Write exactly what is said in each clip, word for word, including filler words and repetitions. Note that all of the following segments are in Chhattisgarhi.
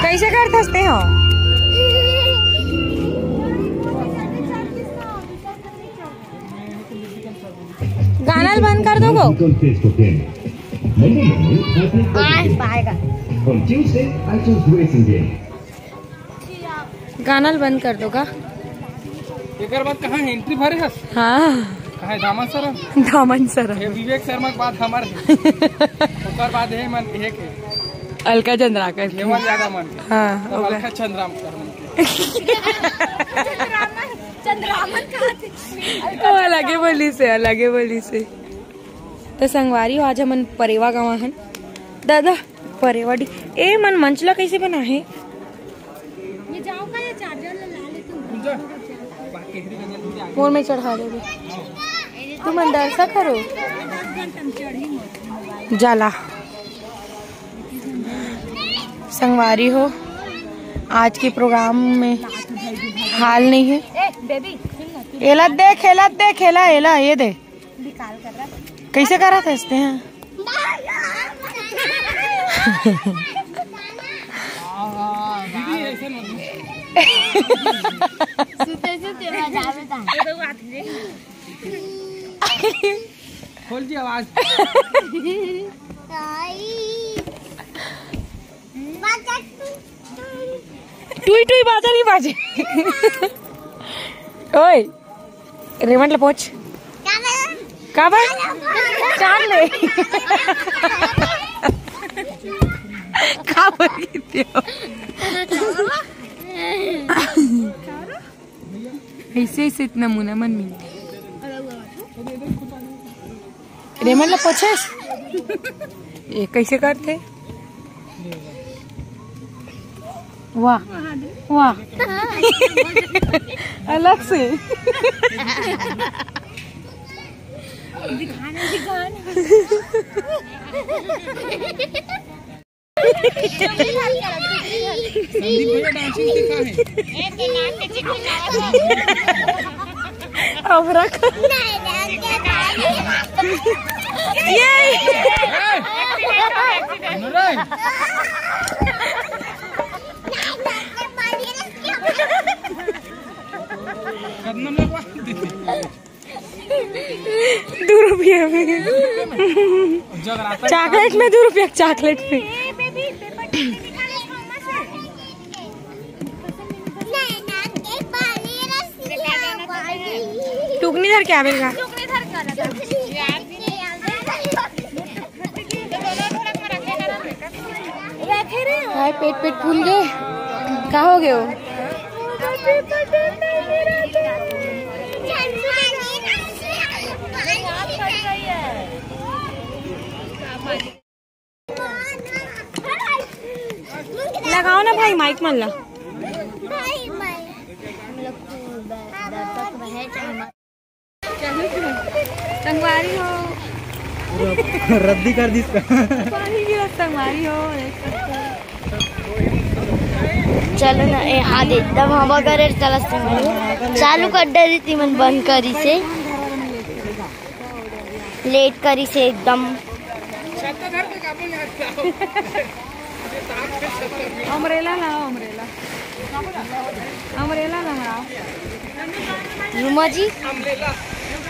कैसे करथस ते हो? गाना ल बंद कर दो गो। From Tuesday, I choose racing game. गाना ल बंद कर दो का। एकर बाद कहाँ है एंट्री भरे हस? हाँ। कहाँ है दामन सर? दामन सर। ये विवेक शर्मा के बाद हमार है। ओकर बाद है मन एक है। अलका चंद्राकर के। केवल यादव मन के। हाँ, तब ओकर। अलका चंद्राकर मन के। चंद्रामन कहाँ थे? वो अलगे बोली से, अलगे बोली से। तो संगवारी हो, आज हमन परेवा गवा हन। दादा, परेवा डी-, ए मन मंच ला कैसे बना है? ये जाओ का, ये चार्जर ला, ला ले तू। मोर में चढ़ा देबे। तुमन दर्शक हरो। जाला। संगवारी हो, आज के प्रोग्राम में हाल नहीं है। एला देख, एला देख, एला, एला, ये दे। कैसे करत हंसते हैं? सुते सुते मजा आवे ता। खोल जी आवाज। टुई टुई बाजा नहीं बाजे। ओए, रेमंड ला पूछ। का बा? चॉकलेट। का बोल रही थी? ऐसे ऐसे इतना मुना मन मिलते। रेमंड ला पूछेस? ये कैसे करते? वाह, वाह। अलग से। दिखाना, दिखाना। संदीप भैया डांसिंग सिखा है। अब रख। ये। कदम लगवा। दो रुपया में। जगराता चॉकलेट में दो रुपया, चॉकलेट में। टुकनी धर के आवेगा। हाय, पेट पेट फूल गए, का हो गए हो? लगाओ ना भाई माइक मन ला। संगवारी हो। रद्दी कर दी इसका। पानी गिरा संगवारी हो। चलो ना, ए, हाँ दे, तब हम अगर चला संगवारी हो। चालू कर डरी थी मन बंद करी से। लेट करी से एकदम। अमरेला लाओ, अमरेला। अमरेला लाओ। रुमा जी,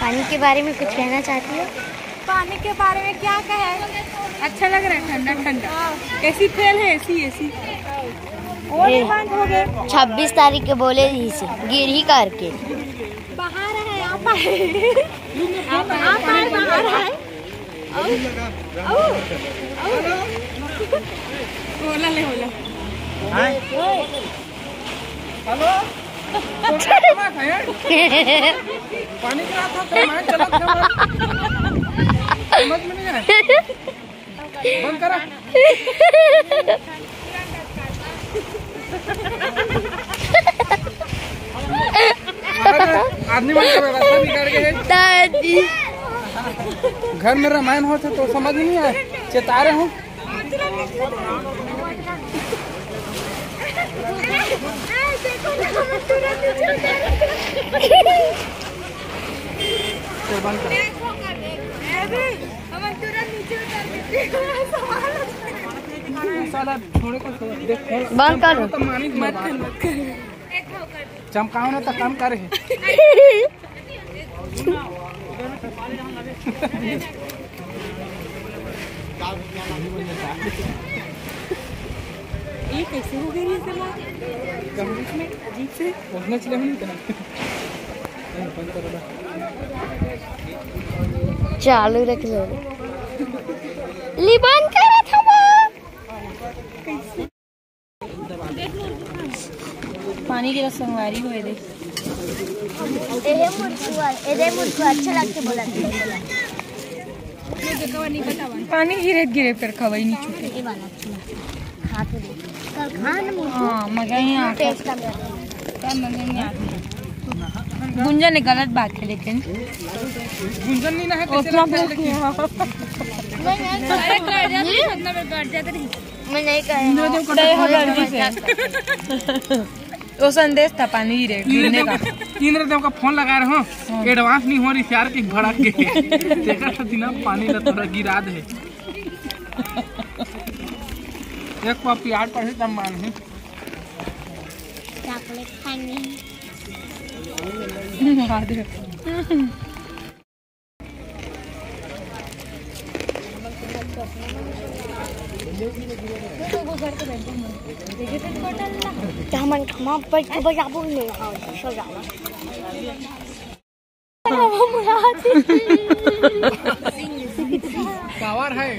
पानी के बारे में कुछ कहना चाहती हो? पानी के बारे में क्या कहे? अच्छा लग रहा है, ठंडा ठंडा। एसी फेल है, एसी, एसी। और ए, बंद हो गए। छब्बीस तारीख के बोले रही से, गिर ही करके। बाहर है, आप आए। आप आए, आप आए, बाहर आए। आओ, आओ, आओ। ओला ले, ओला। हेलो। तो क्या बात है यार? पानी गिरा था तो मैं चला था। समझ में नहीं आया। बंद करा। आदमी मन के व्यवस्था बिगाड़ के है। दादी। घर में रामायण होत हे तो समझ नहीं आए, चेता रहे हूँ। साला छोड़े को छोड़ दे। बंद कर। तो मानी मत कर, मत कर। चमकाओ ना तो कम करे। ये कैसे हो गई ये सलाह? अजीब से। उसने चले नहीं करना। चालू रख लो। ली बंद करा था वो। पानी गिरा संगवारी हो, ए दे। ए दे मुर्खुआ, ए दे मुर्खुआ, अच्छा लगते बोला। पानी गिरे गिरे फिर खवाई नहीं छूटे। ये वाला अच्छा। खा तो दे। कल खा ना मुर्खुआ। हाँ, मजा ही आता। टेस्ट का मेरा। क्या मजा नहीं आता। गुंजन ने गलत बात है लेकिन। गुंजन नहीं ना है, उतना कैसे लगता है बोल लेकिन? नहीं, नहीं। अरे कर जा, तू उतना में कर जा, तेरी मैं नहीं कह रही हूँ। इंद्रदेव का जय हो फोन गणजी से। वो संदेश था पानी गिरे, गिरने का। इंद्रदेव का, इंद्रदेव का फोन लगा रहे हो। हाँ। एडवांस नहीं हो रही यार, कि भड़क गए। देखा था दिना पानी ला थोड़ा गिरा दे। एक पप्पी आठ पैसे तब मान है। चॉकलेट खाएंगे। महादेव। क्या मन खमा बैठ के बजाबो नहीं, हाँ, सो जाना। टावर है।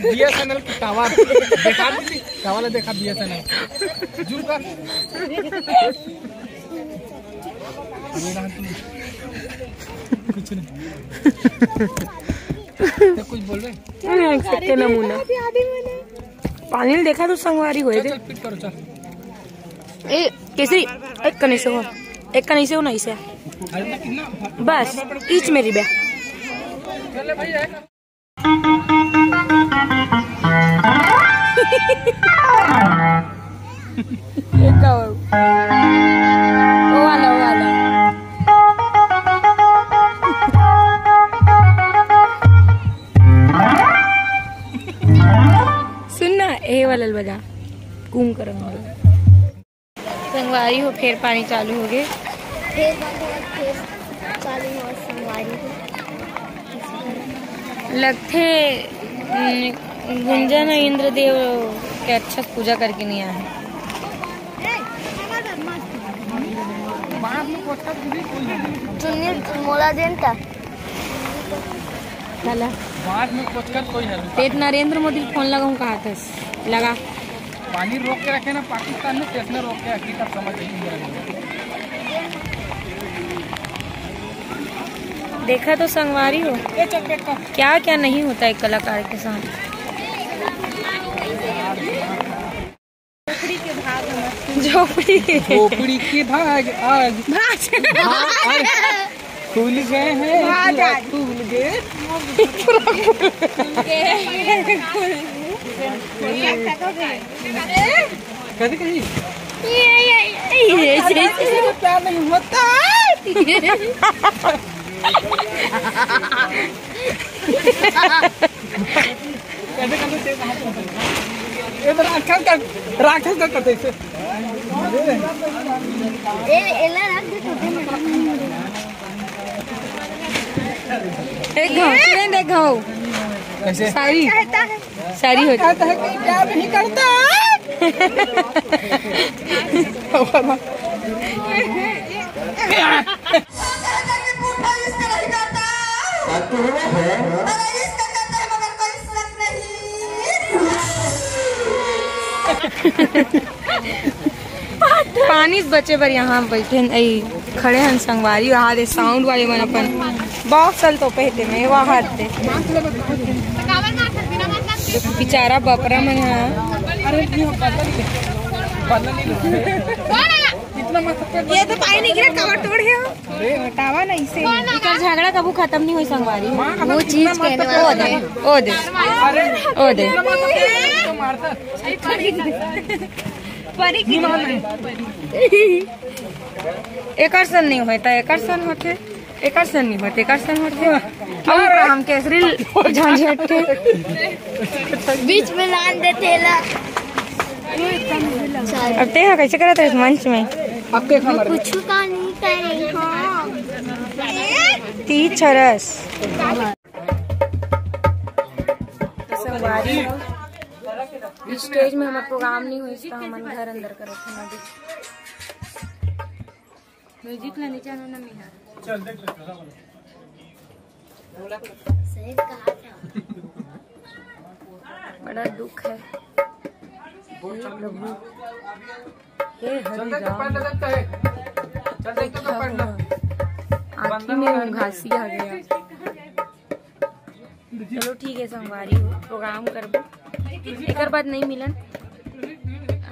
बीएसएनएल की टावर। देखा दीदी, टावर देखा बीएसएनएल। जूम कर। ये रहा तू। कुछ नहीं। तो कुछ बोल रहे? अरे, एक second, नमूना। पानी देखा तो संगवारी होए चल, दे। चल, फिट करो, चल। ए, केसरी, एक कने से हो, एक कने से हो, नहीं से। अरे, तो कितना बस, ईच मेरी बे। चल भाई, आए। एक और। वो वाला, वो वाला। सुन ना, ए वाला बजा। कुंभकर्ण वाला। संगवारी हो, फेर पानी चालू हो गे। फेर बंद हो, फेर चालू हो, संगवारी हो। लगथे, उम, गुंजन अउ इंद्रदेव के अच्छा से पूजा करके नहीं आए। चुन्नी मोला देन ता। चला। बाद में कोचकत कोई है। तेत नरेंद्र मोदी फोन लगाऊं कहा था। लगा। पानी रोक के रखे ना पाकिस्तान में, कैसे रोक के रखे, तब समझ नहीं। देखा तो संगवारी हो, क्या क्या नहीं होता है कलाकार के साथ। झोपड़ी के भाग हमर। झोपड़ी। झोपड़ी के भाग आज। भाग। भाग। खुल गए हैं। भाग पूरा आज। खुल गए। कभी कहीं ये, ये, ये, ये, ये, किसी को प्यार नहीं होता। कैसे करते थे? ये तो राक्षस का, राक्षस का करते थे। ए, एला रख दे तो। एक घाव, तुरंत एक घाव। कैसे? सारी। कहता है। सारी हो जाए। कहता है कि प्यार नहीं करता। पानी से बचे बर यहाँ बैठे हन, अई खड़े हन संगवारी। वहाँ दे साउंड वाले मन अपन बॉक्स ल तो पहते में वहाँ दे। बेचारा बपरा मन हा। ये तो पानी नहीं गिरा, कवर तोड़े हो। हटावा ना इसे। एकर झगड़ा कभू खत्म नहीं होई संगवारी। वो चीज कहने वाला ओ दे, ओ दे, ओ दे। एकर सन नहीं होता, एकर सन होते, एकर सन नहीं होते, एकर सन होते। और हम केसरी झंझट के बीच में लान देते ला। अब ते हा कैसे करत रहे मंच में? कुछ का नहीं करे हो। तीज छरस। संगवारी हो, स्टेज में हमर प्रोग्राम नहीं हुई, तो हमन घर अंदर करत हन अभी। म्यूजिक ला नीचे आना ना मिहा। बड़ा दुख है। हे प्रभु, हे हरि राम। आँखी में घासी आ गया। चलो ठीक है संगवारी हो, प्रोग्राम करबो, एकर बाद नहीं मिलन।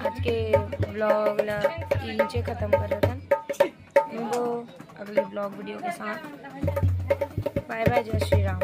आज के व्लॉग ला यहीं से खत्म कर देथन। मिलबो अगले व्लॉग वीडियो के साथ। बाय बाय, जय श्री राम।